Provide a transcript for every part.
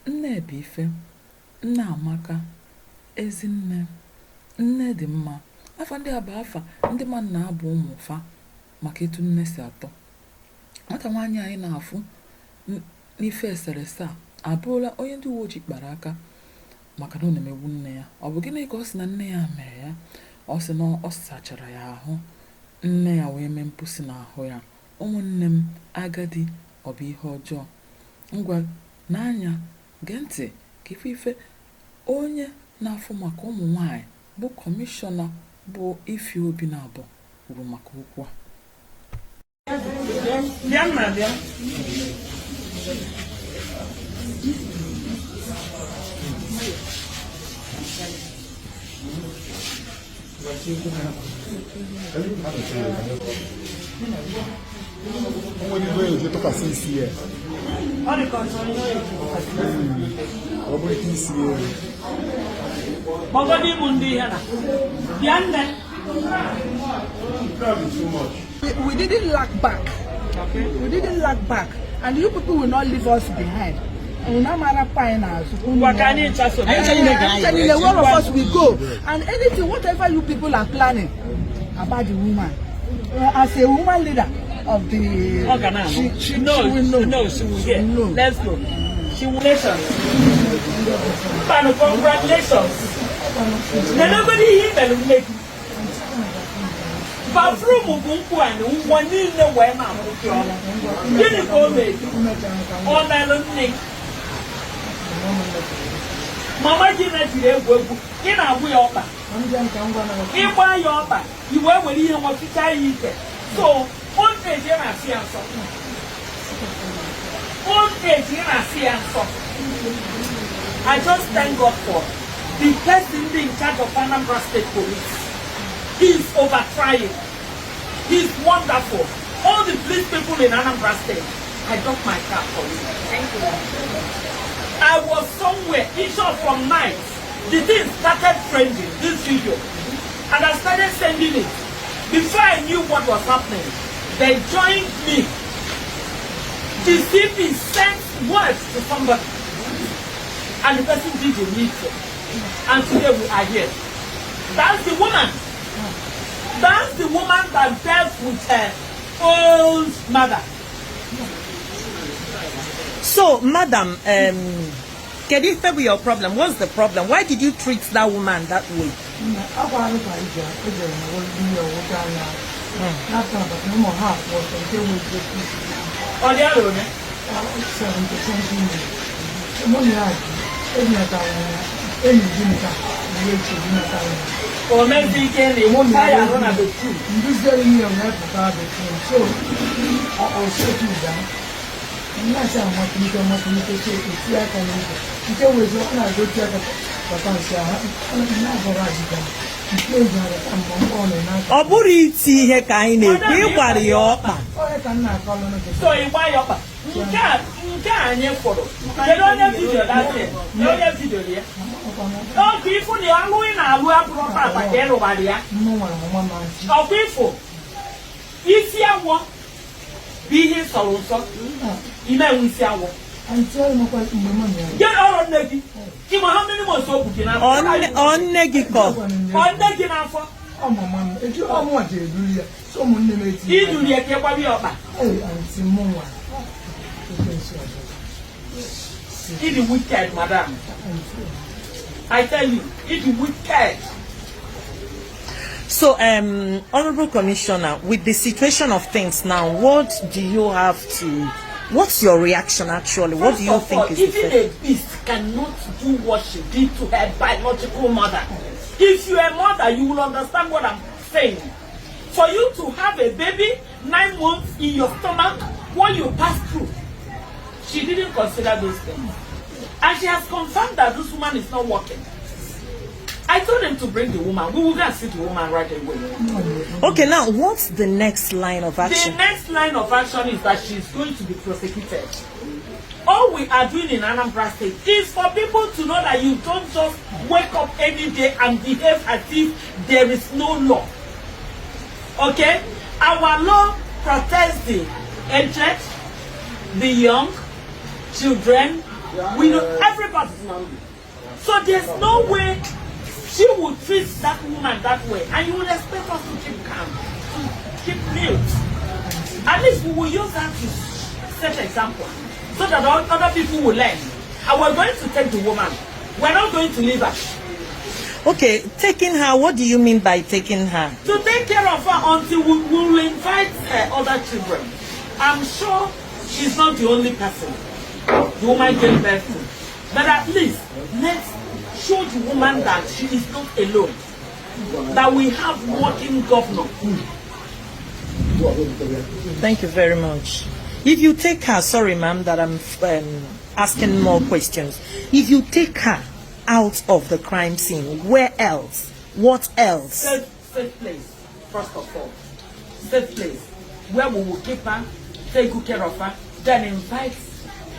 Nnebuife, Nneamaka, Ezinne, Nnedịmma. Afa ndị a bụ afa ndị mmadụ na-abụ ụmụ fa maka etu nne si atọ. Nwata nwaanyị anyị na-afụ n'ife eserese a abụrụla onye ndị uwe ojii kpara aka maka na ọ na-emegbu nne ya. Ọ bụ gịnị ka ọ sị na nne ya mere ya? Ọ sị na ọ sachara ya ahụ, nne ya wee mee mposi n'ahụ ya. Ụmụnne m, agadi ọ bụ ihe ọjọọ? Ngwa nee anya, gee ntị ka ị fụ ife onye na-afụ maka ụmụ nwaanyị bụ kọmishọna bụ Ify Obinabo kwuru maka okwu a. Bịa nna bịa. O nwere igwe eji tụkwasị isi ya. Ọ dị ka ọ chọrọ ihe eji tụkwasị isi. Ọ bụrụ ike isi ya. Kpọgodi ịmụ ndị ihe na. Bịa nne. We didn't lag back. We didn't lag back. And you people will not leave us behind. Unu amara anyị n'azụ. Ngwa ka anyị ncha so. Anyị ncha niile, all of us will go. And anything, whatever you people are planning about the woman, as a woman leader of the, Ọ ga na-anụ. she No, she will know. No, she will hear. She will know. Let's go. She will. Congratulations. Mbanụ, congratulations. Nenegodi ihe i mere nne gị. Bathroom bụ nkwụ anyị ngwa niile wee na-akwụsị ọnụ. Gịnị ka o mere gị? Ọ mere nne gị. Mama gị na-ejiri egwu egwu, ị na-agwụ ya ọkpa. Ịgba ya ọkpa, i wee were ihe nwa fichaa ya ike. So, old age ị na-asị ya nsọ. Old age ị na-asị ya nsọ. I just thank God for the person in charge of Anambra State Police. He's over trying. He's wonderful. All the police people in Anambra State, I doff my cap for you. Thank you. I was somewhere, in short, from night, the thing started trending, this video. And I started sending it. Before I knew what was happening, they joined me. The CP sent words to somebody. And the person did the needful. And today we are here. That's the woman. That's the woman that dealt with her old mother. So, madam, kedu ife bụ your problem? What's the problem? Why did you treat that woman that way? Akwa arụ ka ije ejere na ihe ọwụta anya n'afọ abalị ụmụ ha akwụ ọtọ nke nwe eziokwu. Ọ dị arọ ole? 70 years. Mụ na ya ji ebinatara ya enyi di m ka wee echi ebinatara ya. O mezi ike na iwu ya arụ na bedroom. Nduziere ihe wee pụta bedroom, so ọsọtụ ụda nnachi amatụlite amatụlite, so eti aka n'ike nke wezi ọ na-agochi aka papa nsị ahụ na-abọrọ ajịga nke eji arịta mgbe mkpọ ọ na-eme aka. Ọ bụrụ iti ihe ka anyị na-ekwu, ịgbara ya ọkpa. Onye ka m na-akọlụ n'oge. So ịgba ya ọkpa. Nke a anyị fụrụ. Kedu onye video that thing? Onye video ya? Oge ịfụ na alụ ị na-alụ abụrụ tata ka ị rụbara ya. Mụ nwere mama ma nchi. Ọkwa ịfụ isi awọ bụ ihe ị sọrọ nsọ ime enwe isi awọ. Aunty, ọrụ makwa mgbe mụ na ya. Gị ọrụ nne gị. Ịma how many months o bu gị n'afọ? Ọ nne gị kọ. Ọ nne gị n'afọ. Ọ mama m eji ọmụnwa ji eduru ya, so ụmụnne m eti. Iduru ya ka ị gbaba ya ọkpa. Ee, aunty, mụ nwa ekwensu ọzọ. Ị dị wicked, madam. I tell you, ị dị wicked. So, Honorable Commissioner, with the situation of things now, what do you have to, what's your reaction actually? What do you First of think all, is the even best? a beast cannot do what she did to her biological mother. If you're a mother, you will understand what I'm saying. For you to have a baby 9 months in your stomach, what you pass through, she didn't consider those things. And she has confirmed that this woman is not working. I told him to bring the woman. We will go and see the woman right away. Okay, now what's the next line of The action? next line of action is that she's going to be prosecuted. All we are doing in Anambra State is for people to know that you don't just wake up any day and behave as if there is no law. Okay? Our law protects the aged, the young, children, We know everybody. So there's no way she would treat that woman that way, and you would expect us to keep calm, to keep mute. At least we will use that to set example, so that all other people will learn. And we're going to take the woman. We're not going to leave her. Okay, taking her, what do you mean by taking her? To take care of her until we will invite her other children. I'm sure she's not the only person the woman gave birth to. But at least let's show the woman that she is not alone. That we have working governor. Thank you very much. If you take her, sorry, ma'am, that I'm asking more questions. If you take her out of the crime scene, where else? What else? Safe place, first of all. Safe place where we will keep her, take good care of her, then invite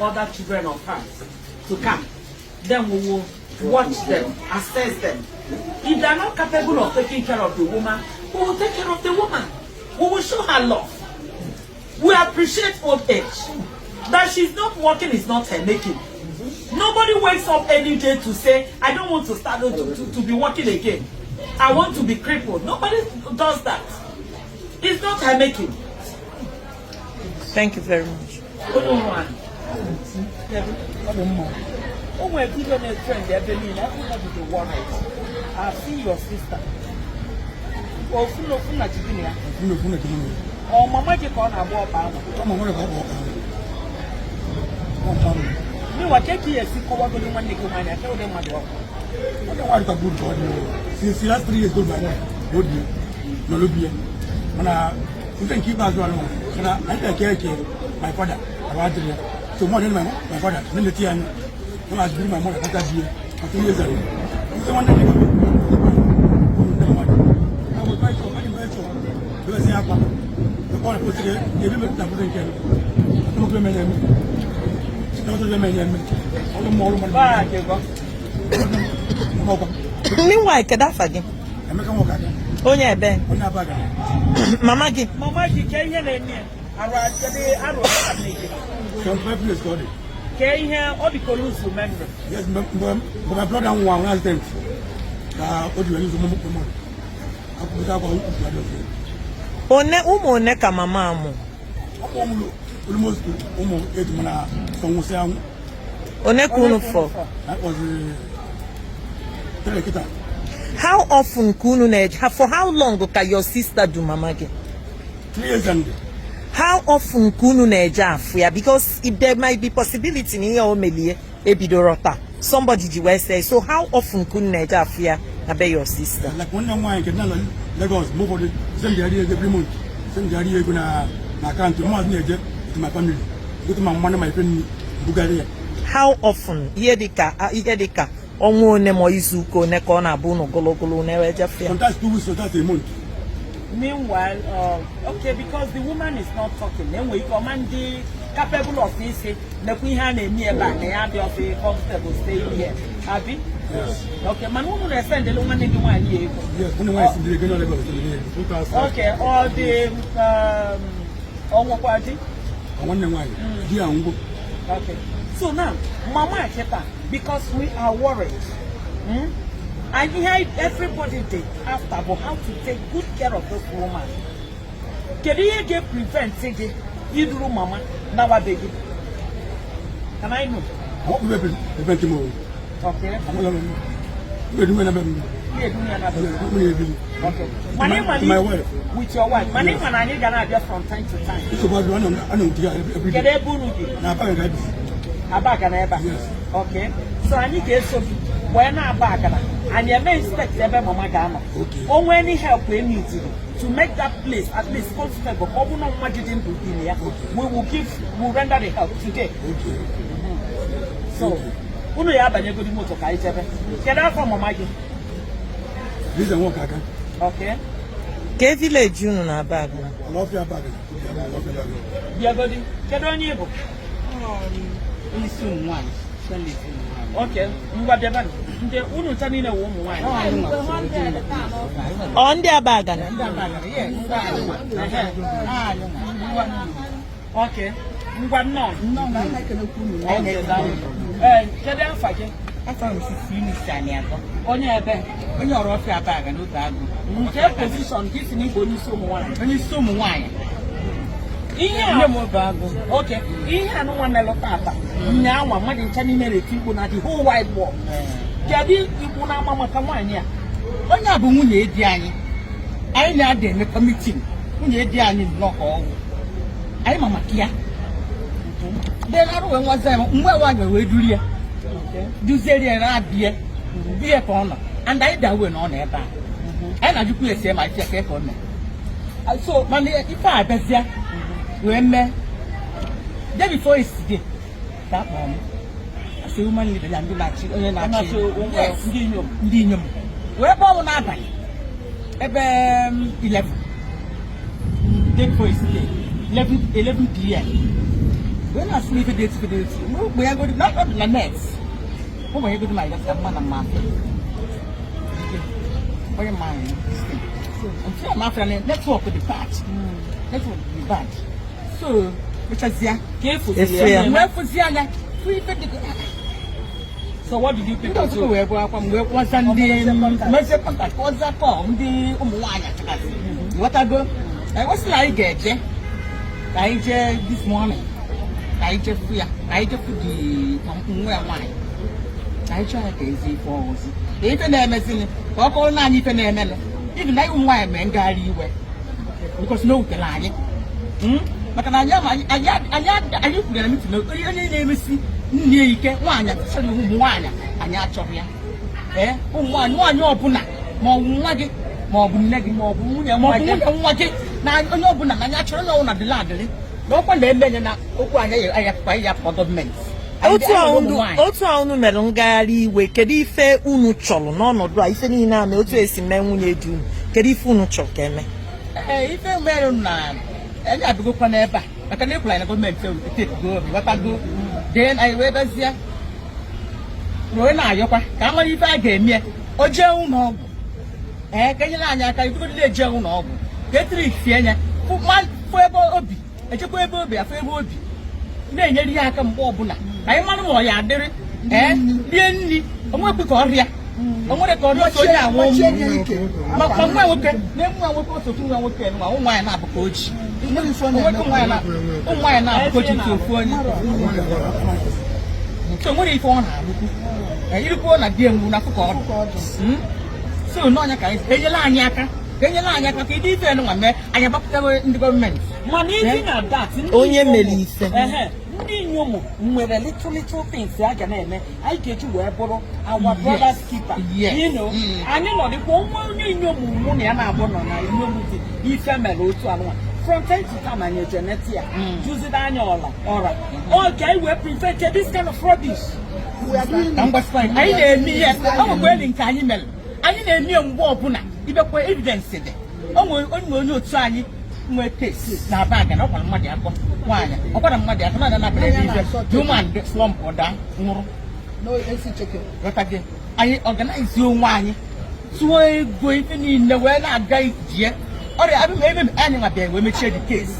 other children of hers to come. Then we will watch them, assess them. If they are not capable of taking care of the woman, we will take care of the woman. We will show her love. We appreciate old age. That she's not working is not her making. Nobody wakes up any day to say, "I don't want to start to be working again. I want to be crippled." Nobody does that. It's not her making. Thank you very much. Onye nwe anyị. O nwere video na-trend ebe niile. Everybody dey worried. I see your sister. Ofu na ofu na jide ya. Ofu na jide ya. Ọ mama gị ka ọ na-agba ọkpa ahụ? Ọ mama gị ka ọ gba ọkpa ahụ. N'ịwa ka ị esi kọwagoro nwanne gị nwaanyị aka ụdị mmadụ ọkụ. Nwanne nwaanyị ka good ka ọ dị. Since last 3 years old my wife ka o die n'olobi ya. Mana ife nke ikpeazụ anụ mana anyị na-eke eke my father arụ adịrị ya. So mụ my my father na-eleta ya anya. Na ma azụbiri my mother kata die maka ihe zara. Nse nwanne gị I was very sure, very sure. Bẹ́ẹ̀ akwa. Ọ na-ekwesịrị ebe na foto nke ọmọkùnrin mẹ́rin ẹ̀mí. Ọmọkùnrin mẹ́rin ẹ̀mí. Ọlọ́mọ ọlọ́mọ. Baa kegọ. Meanwhile, kedu afa gị? Emeka Nwokaka. Onye ebe? Onye Abaga. Mama gị? Mama gị, ke ihe na-eme ya? Arụ adịghị arụ adịghị. 75 years ka ọ dị. Ke ihe ọ dị ka lose memory. Yes, mgbe my brother nwụrụ anwụ accident ka o ji wee lose memory. Akwụkwọ akwa ukwu adị ofe. One ụmụ one ka mama amụ? Ọkpọ ụmụ almost ụmụ 8, mana sọ nwụsị anwụ. One ka unu fọ? That was three kịta. How often ka unu na-eje? For how long ka your sister du mama gị? 3 years and How often ka unu na-eje afụ ya? Because if there might be possibility na ihe o melie ebidoro taa, somebody ji wee say so. How often ka unu na-eje afụ ya na be your sister? Like nwanne m nwaanyị nke dị na Lagos, mgbe ụfọdụ send ya ego every month, send ya ego na akaụntụ mmaazị na-eje with my family, gote ma mmanụ ma ife nri bugara ya. How often? Ihe dịka ọnwa one ma izu ụka one ka ọ na-abụ unu gologolo na eje afụ ya? Sometimes 2 weeks, sometimes a month. Meanwhile, okay, because the woman is not talking, enwere ike ọma ndị capable of isi nekwa ihe a na-eme ebe a na ya dị ọfị comfortable stay here, abi? Okay, mana unu na-esendelu nwanne gị nwaanyị ya ego? Yes, nwanne nwaanyị sendịrị ego na Lagos, sendịrị ego. Okay, ọ dị ọ nwekwa di? Nwanne nwaanyị di ya ngwụ. Okay, so now mama kịta, because we are worried, And here everybody dey after bụ how to take good care of this woman. Kedu ihe ga-prevent gị iduru mama nawa be gị? Can I know? Ọ bụ prevent m o. Okay. Amụla m edu na be m. Ihe edu ya na be gị. M na-ebi. Okay. Mana ị ma na My wife. With your wife. Mana ị ma na anyị ga na-abịa from time to time. Nsogbu adịrọ, ana m tiga every Kedu day. ebe unu bi? Na Abaga ga ebi. Abaga na ebe a? Yes. Okay. So anyị ga-eso gị wee na-aba agara. Anyị eme inspect ebe mama ga-anọ. Okay. O nwee any help e need to make that place at least comfortable, ka ọ bụ na nwa gị dị ndụ bi na ya. We will give, we will render the help today. Okay. So, unu ya abanyegodi moto ka anyị jebe. Kedu afọ mama gị? Liza Nwokaka. Okay. Ke village unu na Abaga? Ọlọfịa Abaga. Ọlọfịa Abaga. Bịagodi. Kedu onye ị bụ? Isi ụmụ nwaanyị, Shirley isi ụmụ nwaanyị. Okay. Ngwa bịabanụ. Ndị unu ncha niile wụ ụmụ nwaanyị. Ọ ndị Abaga na? Ndị Abaga, yes, anyị nwa. Ehe. Anyị nwa. Okay. Ngwa, nnọọ. Nnọọ, anyị na-ekelekwa unu. Okay, daalụ. Afa gị? Afa m Mrs. Eunice Aniago. Onye ebe? Onye Ọrọfịa Abaga n'otu agụ. Nke position ka isi n'igwe onye isi ụmụ nwaanyị? Onye isi ụmụ nwaanyị. Ihe Nne a m obe agụ. Oke ihe a nụnwa melụ tata nyaanwa, mmadụ ncha niile na-eti mkpu na the whole wide world. Kedu ikwu n'ama maka nwaanyị a? Onye a bụ nwunye di anyị. Anyị na-ada emekọ meeting. Nwunye di anyị nnọọ ka ọgwụ. Anyị ma maka ya. Then arụ wee nwazi anyị mgbe nwaanyị wee duru ya. Duziere ya na-abịa. Bie ka ọ nọ. And anyị da wee na ọ nọ ebe a. Anyị na-ajụkwa ya esi ma ife ya ka ọ mee. So mana ife a abịazịa wee mee day before yesterday ka a kpọrọ m as a woman leader ya ndị na-achị onye na-achị Yes. Ndị inyom. Ndị inyom wee kpọọ m n'abalị ebe 11, day before yesterday, 11 p.m. wee na-asị m ife dị etu, ife dị etu. Mgbe ogbe ya godi na ọ dị na net, ụmụ ya godi ma ya ka mma na mma onye mma anyị this thing. Until I'm after network dị bad, network dị bad, so mechazie ka efuziri Efu ya. ya. Wee fụzie anya fụ ife dị. So what did you Ndị people ọzọ do? wee gụọ akwa m wee kpọza ndị mezie contact, kpọza call ndị ụmụ nwaanyị achakasị, ghọtago? Ewesịla anyị ga-eje ka anyị jee this morning, ka anyị jee fụ ya, ka anyị jee fụ di nwa ya nwaanyị, ka anyị chọọ ya ka ezi ife ọhụzi ka ife na-emezini, ka ọ kọrọ naanị ife na-emenụ. Ibi na ụmụ nwaanyị mee ngagharị iwe because na o wutere anyị. Maka na anyị ama anyị anyị anyị anyị kwuru na meeting na onye na-emesi nne ya ike nwaanyị achọrọ ụmụ nwaanyị, anyị achọghị ya. Ee, ụmụ nwaanyị, nwaanyị ọbụla, ma ọ bụ nwa gị, ma ọ bụ nne gị, ma ọ bụ nwunye ma nwa ọ bụ gị, nwunye nwa gị, na onye ọbụla na anyị achọrọ onye ọbụla dịla adịrị na ọkwa na-eme nye na okwu anyị ayapụkwa ayapụkwa gọọmenti. Otu a unu mere ngagharị iwe, kedu ife unu chọrọ n'ọnọdụ a, ife niile a mee, otu esi mee nwunye di unu, kedu ife unu chọrọ ka eme? Ee, ife mere na anyị abịagokwa n'ebe a maka na ekwuru anyị na gọọmenti etekugo obi, ghọtago? Then anyị wee bịazie wee na-ayọkwa ka a mara ife a ga-eme. O jee ụlọ ọgwụ, ee, ka enyere anyị aka ibugodile eje ụlọ ọgwụ ka etirisie ya, fụ ebe obi echekwa, ebe obi afụ, ebe obi na-enyere ya aka mgbe ọbụla, ka anyị mara ma ọ ya adịrị. Ee, rie nri onwekwe ka ọrịa o nwere ka ọrịa otu onye anwụ ma nwa nwoke na nwa nwoke otu nwa nwoke nwa ụmụ nwaanyị na-abụ ka oji onwekwe ụmụ nwaanyị na-abụ ka oji ntị ofu onye nke nwere ife ọ na-alụkwu irikwu na di enwu na afụ ka ọ dị. So n'ọnya ka anyị enyela anyị aka, ka enyela anyị aka ka ịdị ife nwa mee anyị agbapụtago ndị gọọmenti. Mana even at that, ndị Onye inyom- mere ife. Ehe, ndị inyom nwere little little things a ga na-eme anyị ga-eji wee bụrụ our brother's keeper. Anyị nọ dịkwa nwa onye inyom mụ na ya na-abụ nọ na inyom dị ife mere otu anụnwa, from time to time anyị eje neti ya juzide anya ọla ọra ọ ka anyị wee prevent this kind of rubbish. Ka m gbasịkwa anyị, anyị na-eme ihe ọ nwekwa eli nke anyị mere, anyị na-eme ya mgbe ọbụla ibekwa evidence dị. O nwere onye otu anyị nwee case na Abaga na ọkwara mmadụ akọ nwaanyị ọkwara mmadụ akọ na na ebe ife the woman slump, ọ daa, nwụrụ. Ghọta gị? Anyị organize onwe anyị, tụọ ego ife niile wee na-aga ijie ọrịa abịa ebe anyị nwa bịa wee mechie the case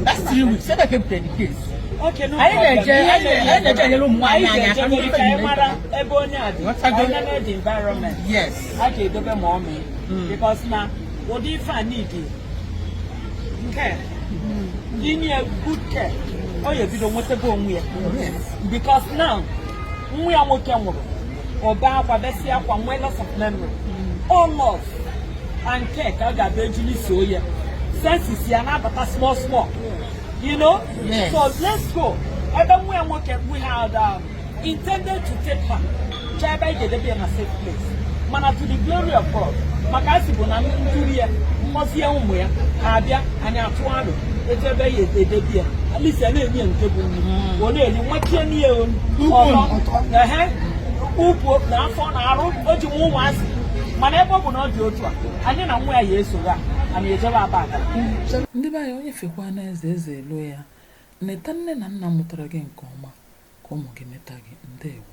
last 3 weeks ebe ka ebutere the case. Okay, no Anyị problem. na-eje anyị na-eje enyere ụmụ nwaanyị Anyị anyị aka ga-eje ndị ka anyị mara ebe onye a dị. Ghọtago? Ka anyị nene the environment. A ga-edobe ma ọ mee because na ụdị ife a need care, inye good care, ọ ya ebido nwetebe onwe ya because now nwa ya nwoke nwụrụ, ọ bee akwa, besịa akwa, nwee loss of memory. All love and care ka a ga-abịa ejili soo ya, senses ya na-abata small small. Yes. So let's go ebe nwa ya nwoke. We had intended to take her chọọ ebe anyị ga-edebe ya na safe place, mana to the glory of God, maka asị bụ na ntụri ya mkpọzie ụmụ ya ha abịa, anyị atụ alo etu ebe ya edebe ya. At least ya na-enye ya nke bụ nri, ọ na-eri nwachie n'ihe ọtọ, ehe, ukwu na afọ na arụ o ji nwa ụmụazị. Mana ebe ọ bụ na ọ dị otu a, anyị na nwa ya ya esoro a, anyị ejebe aba aga. Ndị be anyị, onye fekwa na eze, eze elo ya. Neta nne na nna mụtara gị nke ọma ka ụmụ gị neta gị. Ndewo.